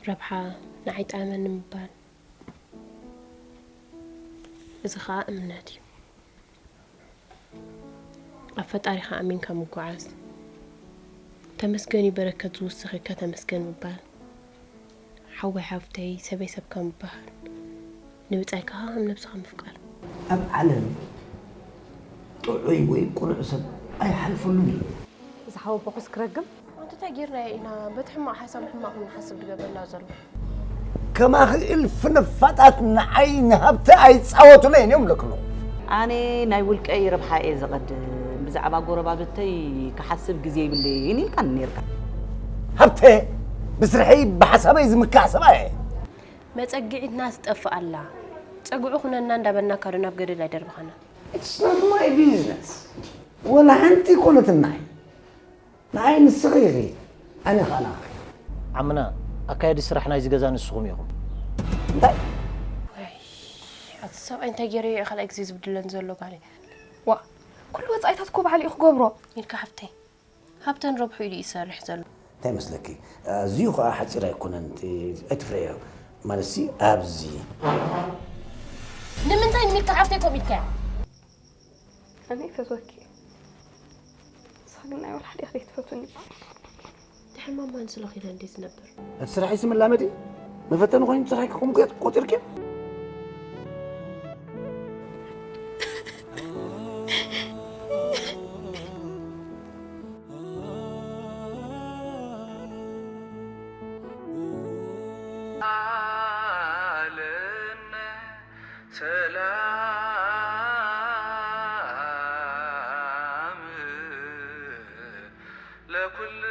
ረብሓ ንዓይ ጠዓመኒ ምባል፣ እዚ ኸኣ እምነት እዩ። ኣብ ፈጣሪኻ ኣሚንካ ምጉዓዝ፣ ተመስገን እዩ በረከት ዝውስኽ ኢልካ ተመስገን ምባል፣ ሓወይ ሓፍተይ ሰበይ ሰብካ ምብሃል፣ ንብጻይካ ኸኣ ከም ነብስኻ ምፍቃር። ኣብ ዓለም ጥዑይ ወይ ቅኑዕ ሰብ ኣይሓልፈሉን እዩ። ዝሓወቦኹስ ክረግም ኣንተ እንታይ ጌርናዮ ኢና በቲ ሕማቕ ሓሳብ ሕማቕ ንሓስብ ድገብረና ዘሎ? ከማኺ እልፊ ነፋጣት ንዓይ ንሃብቲ ኣይጻወቱለይን እዮም ለክሎ። ኣነ ናይ ውልቀይ ረብሓ እየ ዘቐድም። ብዛዕባ ጎረባብተይ ክሓስብ ግዜ ይብለይን ኢልካኒ ነይርካ። ሃብተ ብስርሐይ ብሓሳበይ ዝምካሕ ሰብኣይ እየ። መጸግዒትና ትጠፍእ ኣላ። ጸግዑ ኩነና እንዳበልናካ ዶ ናብ ገደል ኣይደርበኻና? It's not my business። ወላ ሓንቲ ኣይኮነትናይ። ንዓይ ንስኺ ኢኺ፣ ኣነ ኸኣ ንዓኺ። ዓምና፣ ኣካየዲ ስራሕ ናይዚ ገዛ ንስኹም ኢኹም። እንታይ? ኣቲ ሰብኣይ እንታይ ገይረዮ እዩ ካልኣይ ግዜ ዝብድለን ዘሎ ጋኔ? ዋ ኩሉ ወፃኢታት እኮ ባዕሉ እዩ ክገብሮ። ኢልካ ሓፍተይ፣ ሃብተን ረብሑ ኢሉ ይሰርሕ ዘሎ። እንታይ መስለኪ? ኣዝዩ ኸኣ ሓጺር ኣይኮነን፣ እቲ ኣይትፍረዮ። ማለትሲ ኣብዚ ንምንታይ ንሚልካ ሓፍተይ ከምኡ ኢልካያ? ኣነ ይፈትወኪ ንስኻ ግን ናይ ወላ ሓደ ኢኻ ዘይትፈትውኒ። ድሕሪ ማማን ስለ ኺዳ እንዴት ዝነብር? እቲ ስራሕይሲ መላመዲ መፈተኒ ኮይኑ ስራሕኪ ከምኡ ቆጺርኪ? ኣለን ሰላም ለኩልነ